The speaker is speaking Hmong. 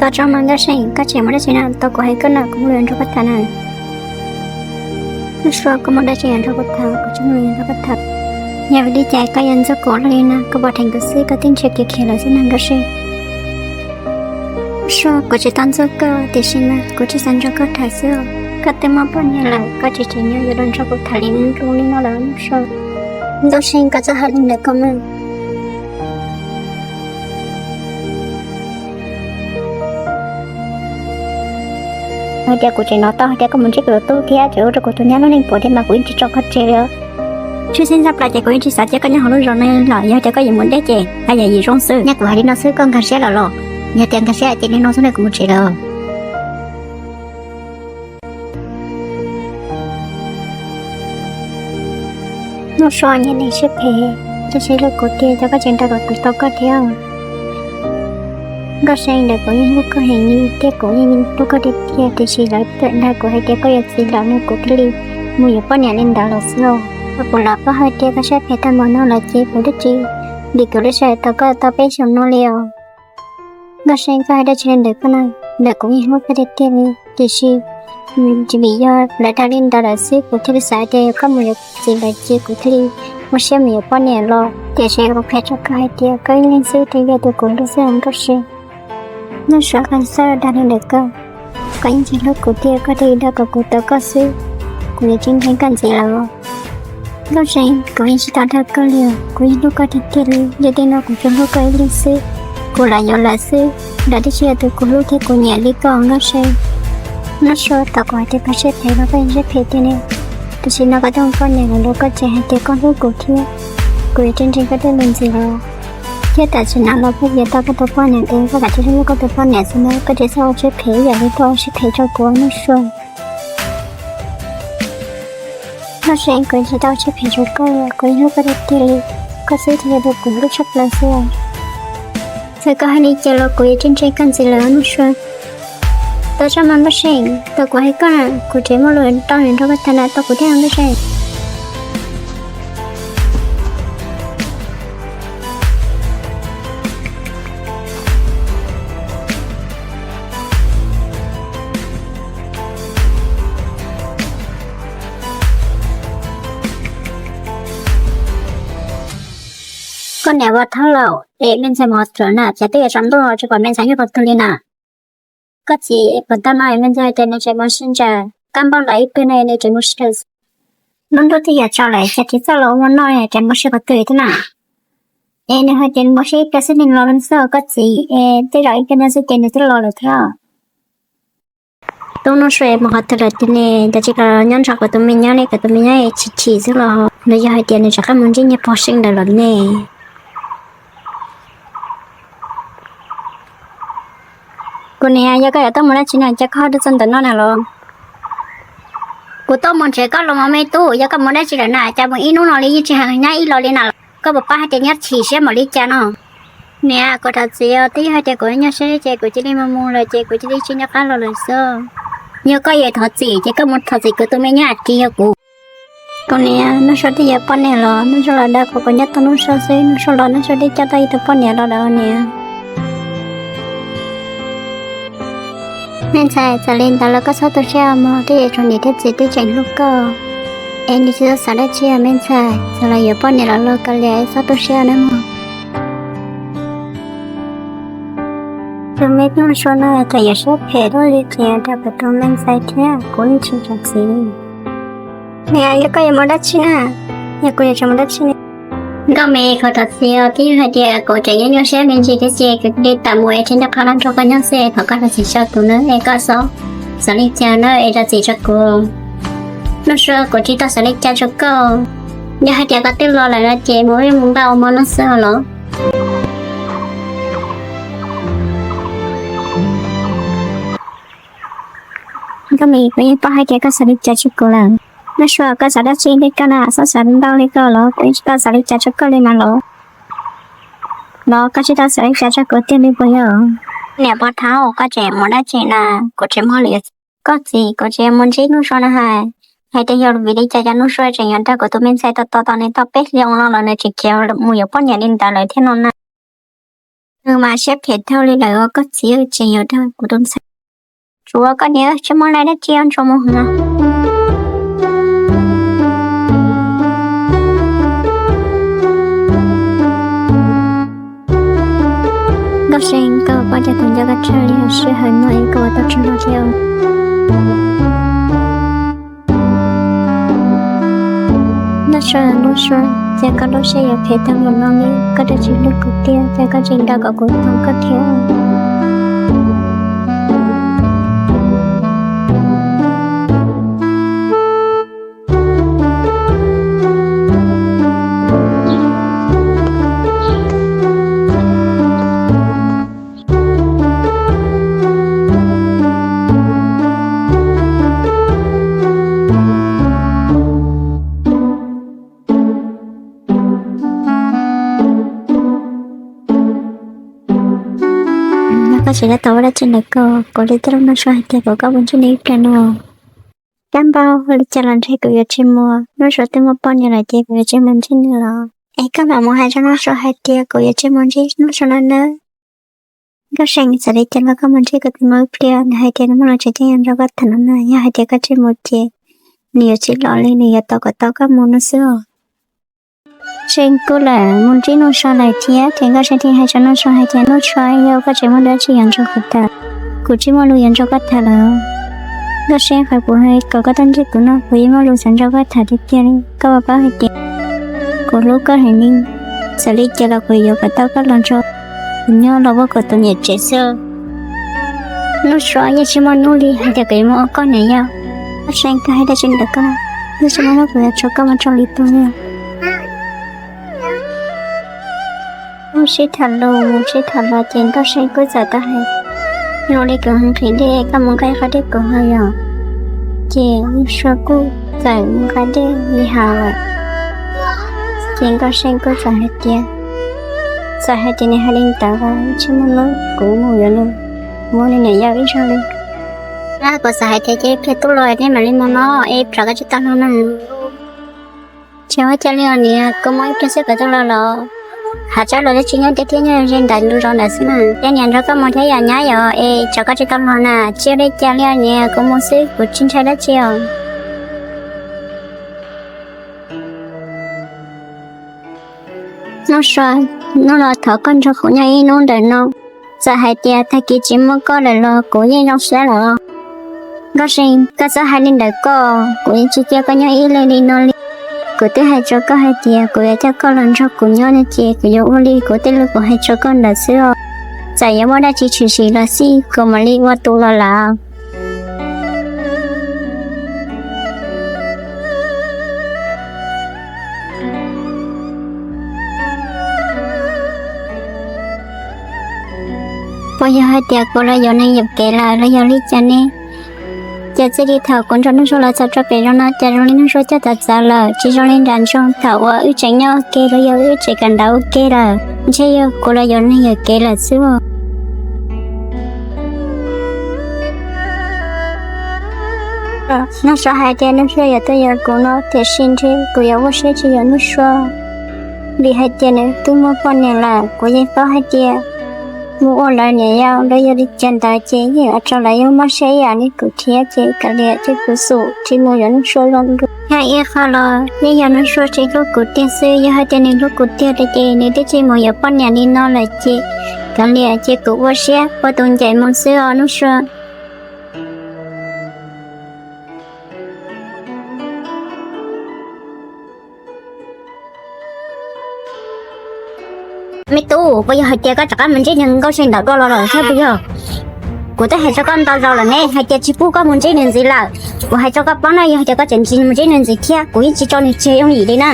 Tos tso mas Nkauj See, koj tseem muaj dab tsi na? Tau kuv hais koj na, kuv muaj lus nrog koj tham na. Nuj Sua, koj muaj dab tsi nrog kuv tham, kuv tseem muaj lus nrog koj tham. Yog vim li cas koj yuav ntxub kuv luaj li na? Koj pom dheev kuv xwb koj twb ntshai kiag khiav lawm xwb na Nkauj See. Nuj Sua, kuv tsis tau ntxub koj, tiam sis mas kuv tsis xav nrog koj tham xwb. Koj twb muaj poj niam lawm, koj tsis tseem yuav los nrog kuv tham li nruj li no lawm Nuj Sua. Nkauj See, koj txhob hais li ntawd koj mas. Hais tias kuv tseem hnov tau hais tias koj mus ntsib kuv tus tub thiab tseem ua rau kuv tus nyab lub neej puas thiab mas kuv yeej tsis tso koj tseg li. Tshwj xeeb tshaj plaws ces kuv yeej tsis xav cia koj nyob hauv lub zos no lawm, yog tias koj yuav mus deb ces haj yam yim zoo xwb. Nyaj kuv hais li no xwb koj nkag siab lawm los? Yog tias nkag siab ces li no xwb ne, kuv mus tsev lawm. Nuj Sua, nyiam neeg siab phem, tab sis hlub kuv tiag ces koj tseem nrog kuv tau koj thiab. Nkauj See, ntawm kuv yeej hlub koj heev li thiab kuv yeej hlub koj tiag tiag, tiam sis lawv dag kuv hais tias koj yuav txiv lawm no kuv thiaj li mus yuav poj niam li ntawd lawm xwb. Thaum kuv los paub hais tias koj siab phem tag npaum no lawm ces kuv twb tsis ntim kuv lub sij hawm tos koj tau peb xyoos no li os. Nkauj See, koj hais dab tsi li ntawd koj na? Ntawm kuv yeej hlub koj tiag tiag li, tiam sis tsis vim yog lawv dag li ntawd lawm xwb kuv thiaj li xav tias yog koj mus yuav txiv lawm ces kuv thiaj li muaj siab mus yuav poj niam los. Tiam sis kuv qhia rau koj hais tias koj ib leeg xwb thiaj yog tus kuv hlub xwb Nkauj See. Nuj Sua, koj txhob dag li ntawd koj, koj yeej tsis hlub kuv tiag, koj thiaj li dag kom kuv tau koj xwb. Kuv yuav tsis ntseeg koj ntxiv lawm. Nkauj See, kuv yeej tsis tau dag koj li os, kuv yeej hlub koj tiag tiag li, yog tej no kuv tsuas hlub koj ib leeg xwb. Kuv lam yuav lawm xwb, lawv twb tsis yog tus kuv hlub thiab kuv nyiam li koj Nkauj See. Nuj Sua, thaum kuv hais tias koj siab phem los koj yeej siab phem tiag li, tiam sis no koj twb ua poj niam lawm los koj tseem hais tias koj hlub kuv thiab. Kuv yuav tsis ntseeg koj tej lus ntxiv lawm. Thiab tam sim no los koj yuav tau koj tus poj niam ces koj kav tsij hlub koj tus poj niam xwb na, koj tsis txhob ua siab phem ib yam li koj ua siab phem rau kuv Nuj Sua. Nkauj See, kuv tsis tau ua siab phem rau koj, kuv yeej hlub koj tiag tiag li, koj xwb thiaj yog tus kuv hlub tshaj plaws xwb. Txawm koj hais li cas los kuv yuav tsis ntseeg koj ntxiv lawm Nuj Sua. Tos tso mas Nkauj See, thaum kuv hais koj na, kuv tseem muaj lus tau nrog koj tham na, tos kuv thiab Nkauj See. Koj niam, ua thaub lawm es me ntxhais mus qhov twg na, cas twb yuav tsaus ntuj tsis pom me ntxhais nyob qhov twg li na? Koj txiv, puas tau no me ntxhais tias nws tseem mus sib ntsa, kab npauj lawm ib pliag no nws tseem mus sib lawm. Lub ntuj twb yuav tsaus lawm cas tsis txawj los ua noj, tseem mus sib qhov twg thiab na? Es nws hais tias nws mus sib ib pliag xwb nws los lawm xwb koj txiv, es tej zaum ib pliag no xwb ces nws twb los lawm thiab. Tub Nuj Sua mus qhov twg lawm tiag ne? Cas tsis los nyob nrog kuv tus me nyab li, kuv tus me nyab chim chim xwb los? Los yog hais tias nws rov qab mus ntsib niag pog seej ntawd lawm ne? Kuv niam, yog koj yuav tuaj mus dab tsi na, cas koj ho tuaj txog ntawm no na los? Kuv tuaj mus nrhiav koj los mas me tub, yog koj mus dab tsi lawm na, cas mus ib hnub no li yeej tsis hais nyab ib los li na los? Koj puas paub hais tias nyab chim siab npaum li cas no? Niam, kuv thov txim os, twb yog hais tias kuv nyuaj siab ces kuv cia li mus mus lawm ces kuv cia li tsis nco qab los lawm xwb. Yog koj yuav thov txim ces koj mus thov txim kuv tus me nyab, tsis yog kuv. Kuv niam, Nuj Sua twb yuav poj niam los, Nuj Sua los dag kuv, kuv nyob tos Nuj Sua xwb, Nuj Sua los Nuj Sua twb coj tau ib tug poj niam los lawm niam. Me ntxhais, txawm li ntawd los koj txhob tu siab mog, twb yuav tsum niam thiab txiv twb tseem hlub koj. Es nws tsis txhob xav dab tsi os me ntxhais, txawm los yuav poj niam los los kav liam, txhob tu siab nawb mog. Tus me tub Nuj Sua no txawm yuav siab phem luaj li cas rau kuv tus me ntxhais thiab kuv yeej tsis txhob txim. Niam, yog koj yuav mus dab tsi na? Yog kuv yuav tsum mus dab tsi ne? Nkauj Me, kuv thov txim os, twb yog hais tias kuv tseem nyuaj nyuaj siab me ntsis thiab ces kuv cia li tawm mus es tsis nco qab los nrog koj nyob xwb, thov koj zam txim rau kuv nawb, es koj txhob xav li cas nawb es zam txim rau kuv. Nuj Sua, kuv tsis tau xav li cas rau koj. Yog hais tias koj twb los lawm no ces mus ib mus npaj ua mov noj xwb los. Nkauj Me, kuv yeej paub hais tias koj xav li cas rau kuv lawm. Nuj Sua, koj xav dab tsi li koj na, txhob xav ntau li koj los, kuv yeej tsis tau xav li cas rau koj li mas los. Los koj tsis tau xav li cas rau kuv tiag li puas yog? Niam Pov Thauj, koj tseem mus dab tsi na? Kuv tseem muaj lus. Koj txiv, kuv tseem mus ntsib Nuj Sua na hais, hais tias yog vim li cas cas Nuj Sua tseem yuav nrog kuv tus me ntxhais tos tos tos nws tau peb xyoos no los nws tseem khiav mus yuav poj niam li ntawd lawm thiab no na. Nws mas siab phem dhau li lawm os koj txiv, tseem yuav dag kuv tus ntxhais. Tsuav koj niam, tsis muaj dab tsi ntshua mus no. Nkauj See, koj pom tias kuv nco koj tshaj li, sij hawm no es koj ua tau tsis loj thiab. Noj Sua, Noj Sua, cas koj lub siab yuav phem tag npaum no li, koj twb tsis hlub kuv tiag, cas koj tseem nrog kom kuv tau koj thiab. Koj tsis tab tom ua dab tsi ntawm koj, kuv li tij laug Noj Sua hais tias kom koj mus ntsib nws ib pliag no. Kab npauj, li cas los ntshe kuv yuav tsis mus, Noj Sua twb muaj poj niam lawm ces kuv yuav tsis mus ntsib nws los? Es koj mam mus hais rau Noj Sua hais tias kuv yuav tsis mus ntsib Noj Sua no nawb. Nkauj See, txawm li cas los koj mus ntsib kuv tus muam ib pliag, nws hais tias nws muaj lus tseem ceeb yuav nrog koj tham no na, yog hais tias koj tsis mus ces nws yuav tsis los li, nws yuav tos kom tau koj mus no xwb os. See kuj lam mus ntsib Noj Sua lawm thiab, ces Nkauj See thiaj hais rau Noj Sua hais tias, Noj Sua, yog koj tseem muaj dab tsi yuav nrog kuv tham, kuv tsis muaj lus yuav nrog koj tham lawm. Nkauj See, qhov kuv hais kom koj tuaj ntsib kuv no, kuv yeej muaj lus xav nrog koj tham tiag tiag li. Koj puas paub hais tias kuv hlub koj heev li, txawm li cas los kuv yuav kom tau koj los nrog kuv nyob los ua kuv tus niam tsev xwb. Noj Sua, yeej tsis muaj hnub li hais tias kuv yuav mus ua koj niam yau. Nkauj See, koj hais dab tsi ntawm koj? Yeej tsis muaj hnub kuv yuav tso koj mus rau lwm tus li. Mus sib tham lus, mus sib tham los ces Nkauj See kuj txawm tau hais, zoo li kuv nqhis dej, koj mus nqa ib qho dej kuv haus yom. Ces Noj Sua kuj txawm mus nqa dej li haus lawm. Ces Nkauj See kuj txawm hais tias, txawm hais tias nws hais li ntawd los tsis muaj hnub kuv mus yuav nws, mus ua nws niam yau ib zaug li. Kuv xav hais tias ces ib pliag twb los nej mam li mus no, es tsam koj tsis tau los na. Tsis ua cas li os niam, kuv mus ib pliag xwb kuv twb los los. Hav tsawb los twb tsis nyob tiag thiab, nyob ze ntawm lub zos ntawd xwb mas. Ces niam nrog koj mus thiab yom nyab yom, es tsam koj tsis tau los na, tsis ua li cas li os niam, kuv mus xwb kuv tsis ntshai dab tsi os. Noj Sua, hnub no thov koj nrog kuv nyob ib hnub ntawm no. Txawm hais tias tag kis tsis muaj koj lawm los kuv yeej zoo siab lawm. Nkauj See, koj txhob hais li ntawd koj, kuv yeej tsis cia koj nyob ib leeg li no li. Kuv twb hais rau koj hais tias kuv yuav coj koj los nrog kuv nyob no ces kuv yuav ua li kuv tej lus kuv hais rau koj ntawd xwb os. Txawm yuav muaj dab tsi tshwm sim los xij kuv mam li ua tus los lawm. Puas yog hais tias kuv los yuav nws yuam kev lawm los yog li cas ne? Ces txij li thaum kuv nrog Nuj Sua los txog rau pem zos no ces zoo li Nuj Sua coj tawv txawv lawm, tsis zoo li nram nroog thaum uas wb tseem nyob ua ke los yog wb tseem kawm ntawv ua ke lawm. Ntshe yog kuv los yuav nws yuam kev lawm xwb os. Nuj Sua hais tias Nuj Sua yuav tuaj yuav kuv no, tiam sis ntshe kuv yuav ua siab tsis yuav Nuj Sua, vim hais tias nws twb muaj poj niam lawm. Kuv yeej paub hais tias mus ua lawv niam yau los yog li cas ntawd ces yeej ua rau lawv yuav mob siab ib yam li kuv thiab, ces kav liam, ces kuv xum tsis mus yuav Nuj Sua zoo li. Yog ib qho los yeej yog Nuj Sua tsis hlub kuv tiag xwb, yog hais tias nws hlub kuv tiag lawm ces nws twb tsis mus yuav poj niam li no lawm ces kav liam, ces kuv ua siab ua tus ncaim mus xwb os Nuj Sua. Me tub, puas yog hais tias koj rov qab mus ntsib niag Nkauj See ntawm koj los lawm thiab puas yog? Kuv twb hais rau koj ntau zaus lawm ne, hais tias tsis pub koj mus ntsib nws ntxiv lawm. Kuv hais rau koj paub na, yog hais tias koj tseem mus ntsib nws ntxiv thiab kuv yeej tsis tso nws tseg yooj yim li na.